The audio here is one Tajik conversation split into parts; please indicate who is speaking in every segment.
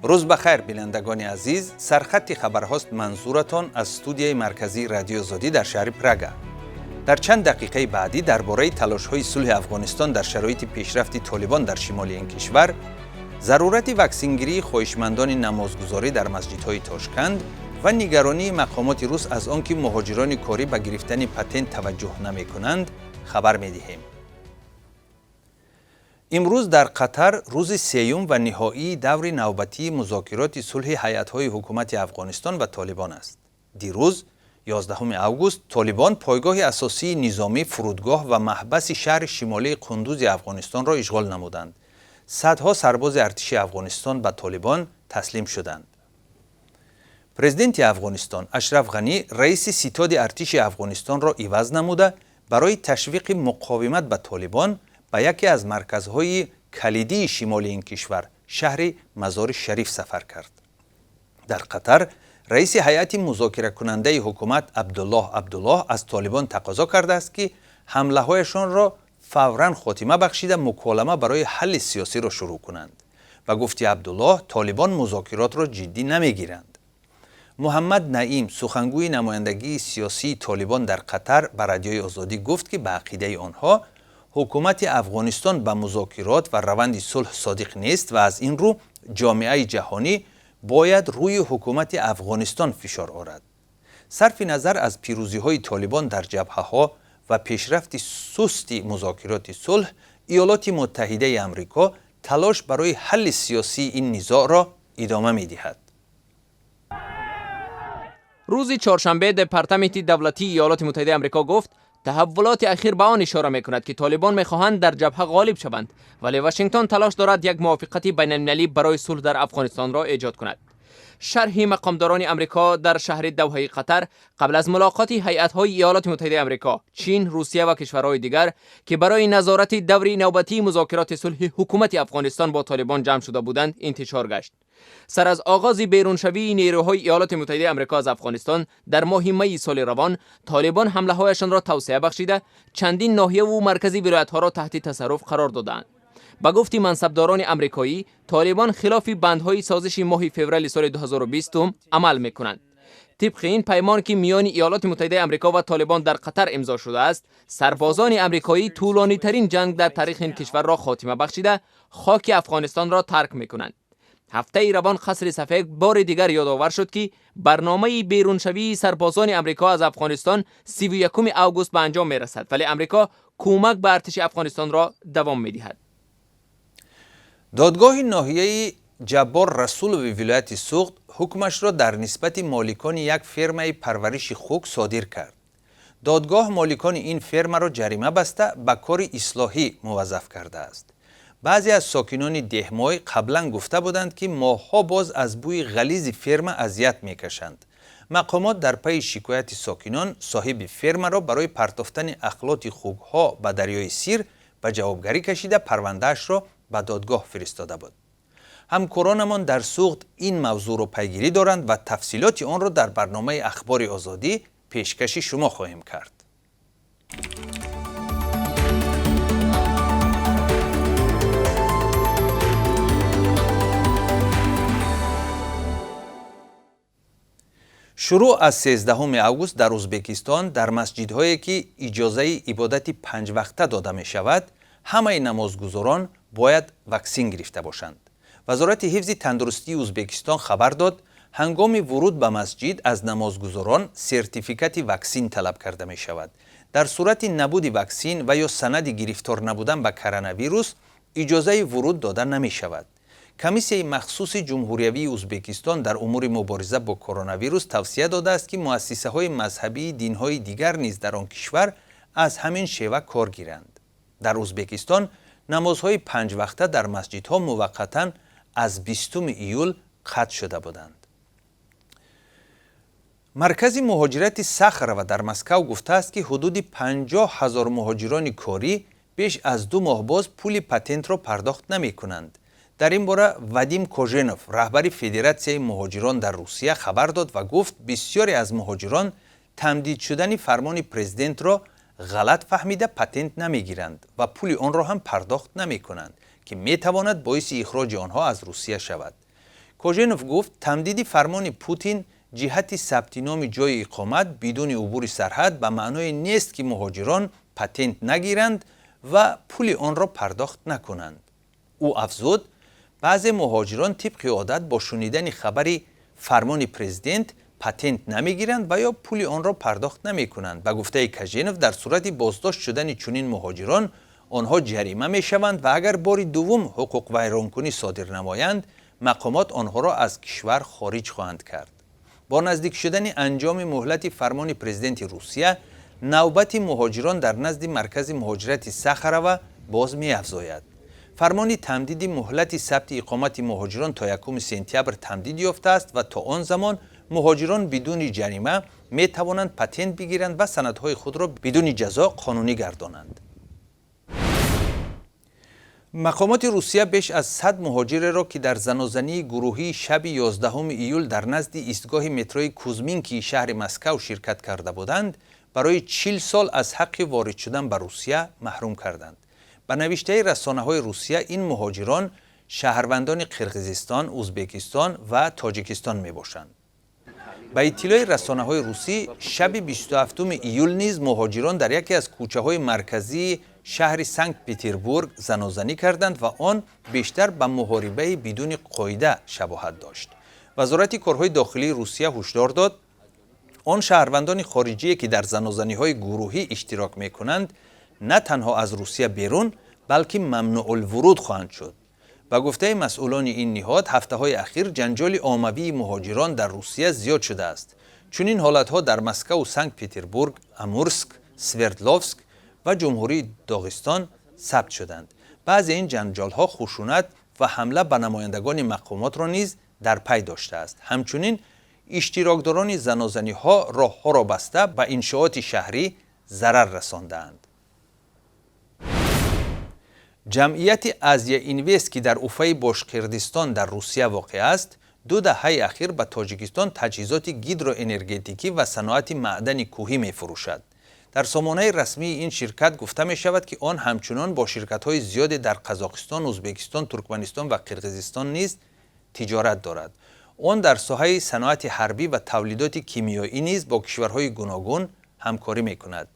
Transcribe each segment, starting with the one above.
Speaker 1: Рӯз ба хайр, бинандагони азиз. Сархатти хабарҳост манзуратон аз студияи марказии Радиои Озодӣ дар шаҳри Прага. Дар чанд дақиқаи баъдӣ дар бораи талошҳои сулҳи Афғонистон дар шароити пешрафти Толибон дар шимоли ин кишвар, зарурати ваксингирии хоҳишмандони намозгузорӣ дар масҷидҳои Тошканд ва нигаронии мақомоти рус аз он ки муҳоҷирони корӣ ба гирифтани патент таваҷҷӯҳ намекунанд, хабар медиҳем. Имрӯз дар Қатар рӯзи сеюм ва ниҳоии даври навбатии музокироти сулҳи ҳайатҳои ҳукумати Афғонистон ва Толибон аст. Дирӯз, 11 август, Толибон пойгоҳи асосии низомӣ, фурудгоҳ ва маҳбаси шаҳри шимолии Қундузи Афғонистонро ишғол намуданд. Садҳо сарбози артиши Афғонистон ба Толибон таслим шуданд. Президенти Афғонистон Ашраф Ғанӣ раиси ситоди артиши Афғонистонро иваз намуда, барои ташвиқи муқовимат ба Толибон ба яке аз марказҳои калидии шимоли ин кишвар, шаҳри Мазори Шариф, сафар кард. Дар Қатар раиси ҳайати музокиракунандаи ҳукумат Абдуллоҳ Абдуллоҳ аз Толибон тақозо кардааст, ки ҳамлаҳояшонро фавран хотима бахшида, муколама барои ҳалли сиёсиро шурӯъ кунанд. Ба гуфти Абдуллоҳ, Толибон музокиротро ҷиддӣ намегиранд. Муҳаммад Наим, сухангӯи намояндагии сиёсии Толибон дар Қатар, ба Радиои Озодӣ гуфт, ки ба ақидаи онҳо ҳукумати Афғонистон ба музокирот ва раванди сулҳ содиқ нест ва аз ин рӯ ҷомеаи ҷаҳонӣ бояд рӯи ҳукумати Афғонистон фишор орад. Сарфи назар аз пирӯзиҳои Толибон дар ҷабҳаҳо ва пешрафти сусти музокироти сулҳ, Иёлоти Муттаҳидаи Амрико талош барои ҳалли сиёсии ин низоъро идома медиҳад.
Speaker 2: Рӯзи чоршанбе Департаменти давлатии Иёлоти Муттаҳидаи Амрико гуфт, таҳаввулоти ахир ба он ишора мекунад, ки Толибон мехоҳанд дар ҷабҳа ғолиб шаванд, вале Вашингтон талош дорад як мувофиқати байналмилалӣ барои сулҳ дар Афғонистонро эҷод кунад. Шарҳи мақомдорони Амрико дар шаҳри Давҳаи Қатар қабл аз мулоқоти ҳайатҳои Иёлоти Муттаҳидаи Амрико, Чин, Русия ва кишварҳои дигар, ки барои назорати даври навбатии музокироти сулҳи ҳукумати Афғонистон бо Толибон ҷамъ шуда буданд, интишор гашт. Сар аз оғози беруншавии нерӯҳои Иёлоти Муттаҳидаи Амрико аз Афғонистон дар моҳи майи соли равон, Толибон ҳамлаҳояшонро тавсеа бахшида, чандин ноҳияву маркази вилоятҳоро таҳти тасарруф қарор додаанд. Ба гуфти мансабдорони амрикоӣ, Толибон хилофи бандҳои созиши моҳи феврали соли 2020 амал мекунанд. Тибқи ин паймон, ки миёни Иёлоти Муттаҳидаи Амрико ва Толибон дар Қатар имзо шудааст, сарбозони амрикоӣ тӯлонитарин ҷанг дар таърихи ин кишварро хотима бахшида, хоки Афғонистонро тарк мекунанд. Ҳафтаи равон Қасри Сафед бори дигар ёдовар шуд, ки барномаи беруншавии сарбозони Амрико аз Афғонистон 31 август ба анҷом мерасад, вале Амрико кӯмак ба артиши Афғонистонро давом медиҳад.
Speaker 1: Додгоҳи ноҳияи Ҷаббор Расулови вилояти Суғд ҳукмашро дар нисбати моликони як фермаи парвариши хук содир кард. Додгоҳ моликони ин фермаро ҷарима баста, ба кори ислоҳӣ муваззаф кардааст. Баъзе аз сокинони Деҳмой қаблан гуфта буданд, ки моҳҳо боз аз бӯи ғализи ферма азият мекашанд. Мақомот дар пайи шикояти сокинон соҳиби фермаро барои партофтани ахлоти хукҳо ба дарёи Сир ба ҷавобгарӣ кашида, парвандаашро ба додгоҳ фиристода буд. Ҳамкоронамон дар Суғд ин мавзӯъро пайгирӣ доранд ва тафсилоти онро дар барномаи Ахбори Озодӣ пешкаши шумо хоҳем кард. Шурӯъ аз 13 август дар Ӯзбекистон дар масҷидҳое, ки иҷозаи ибодати панҷвақта дода мешавад, ҳамаи намозгузорон бояд ваксин гирифта бошанд. Вазорати ҳифзи тандурустии Ӯзбекистон хабар дод, ҳангоми вуруд ба масҷид аз намозгузорон сертификати ваксин талаб карда мешавад. Дар сурати набуди ваксин ва ё санади гирифтор набудан ба коронавирус иҷозаи вуруд дода намешавад. Комиссияи махсуси ҷумҳуриявии Ӯзбекистон дар умури мубориза бо коронавирус тавсия додааст, ки муассисаҳои мазҳабии динҳои дигар низ дар он кишвар аз ҳамин шева кор гиранд. Дар Ӯзбекистон намозҳои панҷвақта дар масҷидҳо муваққатан аз 20 июл қатъ шуда буданд. Маркази муҳоҷирати Сахарова дар Москав гуфтааст, ки ҳудуди 50 000 муҳоҷирони корӣ беш аз 2 моҳ боз пули патентро пардохт намекунанд. Дар ин бора Вадим Коженов, раҳбари Федератсияи муҳоҷирон дар Русия, хабар дод ва гуфт, бисёре аз муҳоҷирон тамдид шудани фармони президентро ғалат фаҳмида, патент намегиранд ва пули онро ҳам пардохт намекунанд, ки метавонад боиси ихроҷи онҳо аз Русия шавад. Коженов гуфт, тамдиди фармони Путин ҷиҳати сабти номи ҷойи иқомат бидуни убури сарҳад ба маъное нест, ки муҳоҷирон патент нагиранд ва пули онро пардохт накунанд. Ӯ афзуд, баъзе муҳоҷирон тибқи одат бо шунидани хабари фармони президент патент намегиранд ва ё пули онро пардохт намекунанд. Ба гуфтаи Каженов, дар сурати боздошт шудани чунин муҳоҷирон онҳо ҷарима мешаванд ва агар бори дуввум ҳуқуқвайронкунӣ содир намоянд, мақомот онҳоро аз кишвар хориҷ хоҳанд кард. Бо наздик шудани анҷоми муҳлати фармони президенти Русия, навбати муҳоҷирон дар назди маркази муҳоҷирати Сахарова боз меафзояд. Фармони тамдиди муҳлати сабти иқомати муҳоҷирон то 1 сентябр тамдид ёфтааст ва то он замон муҳоҷирон бидуни ҷарима метавонанд патент бигиранд ва санадҳои худро бидуни ҷазо қонунӣ гардонанд. Мақомоти Русия беш аз 100 муҳоҷиреро, ки дар занозании гурӯҳии шаби 11 июл дар назди истгоҳи метрои Кузминкии шаҳри Москав ширкат карда буданд, барои 40 сол аз ҳаққи ворид шудан ба Русия маҳрум карданд. Ба навиштаи расонаҳои Русия, ин муҳоҷирон шаҳрвандони Қирғизистон, Узбекистон ва Тоҷикистон мебошанд. Ба иттилои расонаҳои русӣ, шаби 27 июл низ муҳоҷирон дар яке аз кӯчаҳои марказии шаҳри Санкт-Петербург занозанӣ карданд ва он бештар ба муҳорибаи бидуни қоида шабоҳат дошт. Вазорати корҳои дохилии Русия ҳушдор дод, он шаҳрвандони хориҷие, ки дар занозаниҳои гурӯҳӣ иштирок мекунанд, на танҳо аз Русия берун, балки мамнуъулвуруд хоҳанд шуд. Ба гуфтаи масъулони ин ниҳод, ҳафтаҳои ахир ҷанҷоли оммавии муҳоҷирон дар Русия зиёд шудааст. Чунин ҳолатҳо дар Москаву Санкт-Петербург, Амурск, Свердловск ва Ҷумҳурии Доғистон сабт шуданд. Баъзе ин ҷанҷолҳо хушунат ва ҳамла ба намояндагони мақомотро низ дар пай доштааст. Ҳамчунин иштирокдорони занозаниҳо роҳҳоро баста ба иншооти шаҳрӣ зарар расондаанд. Ҷамъияти Азия Инвест, ки дар Уфаи Бошқирдистон дар Русия воқеъ аст, ду даҳаи ахир ба Тоҷикистон таҷҳизоти гидроэнергетикӣ ва саноати маъдани кӯҳӣ мефурӯшад. Дар сомонаи расмии ин ширкат гуфта мешавад, ки он ҳамчунон бо ширкатҳои зиёде дар Қазоқистон, Узбекистон, Туркманистон ва Қирғизистон низ тиҷорат дорад. Он дар соҳаи саноати ҳарбӣ ва тавлидоти кимиёӣ низ бо кишварҳои гуногун ҳамкорӣ мекунад.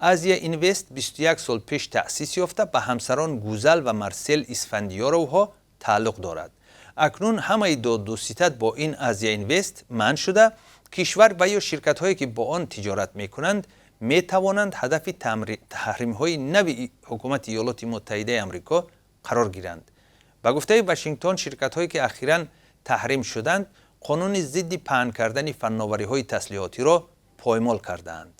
Speaker 1: Азия Инвест 21 сол пеш таъсис ёфта, ба ҳамсарон Гузал ва Марсел Исфандиёровҳо тааллуқ дорад. Акнун ҳамаи додуситад бо ин Азия Инвест манъ шуда, кишвар ва ё ширкатҳое, ки бо он тиҷорат мекунанд, метавонанд ҳадафи таҳримҳои нави ҳукумати Иёлоти Муттаҳидаи Амрико қарор гиранд. Ба гуфтаи Вашингтон, ширкатҳое, ки ахиран таҳрим шуданд, қонуни зидди паҳн кардани фанновариҳои таслиҳотиро поймол кардаанд.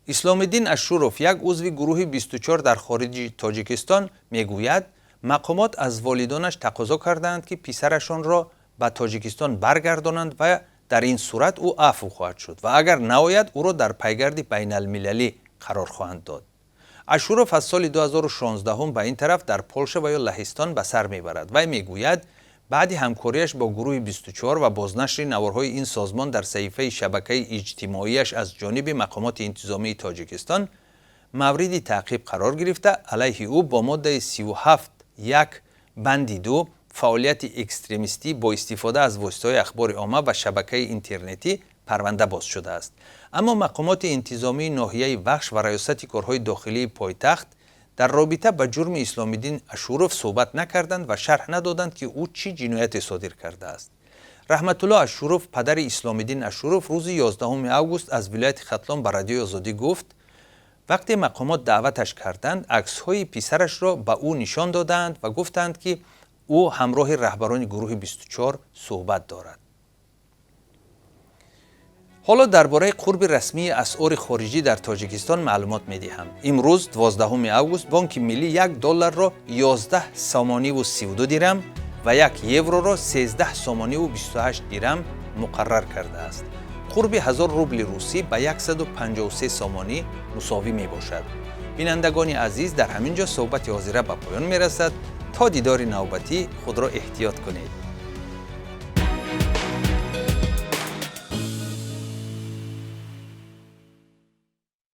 Speaker 1: Исломиддин Ашуров, як узви гурӯҳи 24 дар хориҷи Тоҷикистон, мегӯяд, мақомот аз волидонаш тақозо кардаанд, ки писарашонро ба Тоҷикистон баргардонанд ва дар ин сурат ӯ афв хоҳад шуд ва агар наояд, ӯро дар пайгарди байналмилалӣ қарор хоҳанд дод. Ашуров аз соли 2016 ба ин тараф дар Полша ва ё Лаҳистон ба сар мебарад. Вай мегӯяд, баъди ҳамкориаш бо гурӯҳи 24 ва бознашри наворҳои ин созмон дар саҳифаи шабакаи иҷтимоияш аз ҷониби мақомоти интизомии Тоҷикистон мавриди таъқиб қарор гирифта, алайҳи ӯ бо моддаи 37.1 банди 2 фаъолияти экстремистӣ бо истифода аз воситаҳои ахбори омма ва шабакаи интернетӣ парванда боз шудааст. Аммо мақомоти интизомии ноҳияи Вахш ва раёсати корҳои дохилии пойтахт дар робита ба ҷурми Исломиддин Ашуров суҳбат накарданд ва шарҳ надоданд, ки ӯ чӣ ҷинояте содир кардааст. Раҳматулло Ашуров, падари Исломиддин Ашуров, рӯзи 11 август аз вилояти Хатлон ба Радиои Озодӣ гуфт, вақте мақомот даъваташ карданд, аксҳои писарашро ба ӯ нишон додаанд ва гуфтанд, ки ӯ ҳамроҳи раҳбарони гурӯҳи 24 суҳбат дорад. Ҳоло дар бораи қурби расмии асъори хориҷӣ дар Тоҷикистон маълумот медиҳам. Имрӯз, 12 август, Бонки Миллӣ 1 долларро 11 сомониву 32 дирам, Ва 1 евроро 13 сомониву 28 дирам муқаррар кардааст. Қурби 1000 рубли русӣ ба 153 сомонӣ мусовӣ мебошад. Бинандагони азиз, дар ҳамин ҷо суҳбати ҳозира ба поён мерасад. То дидори навбатӣ худро эҳтиёт кунед.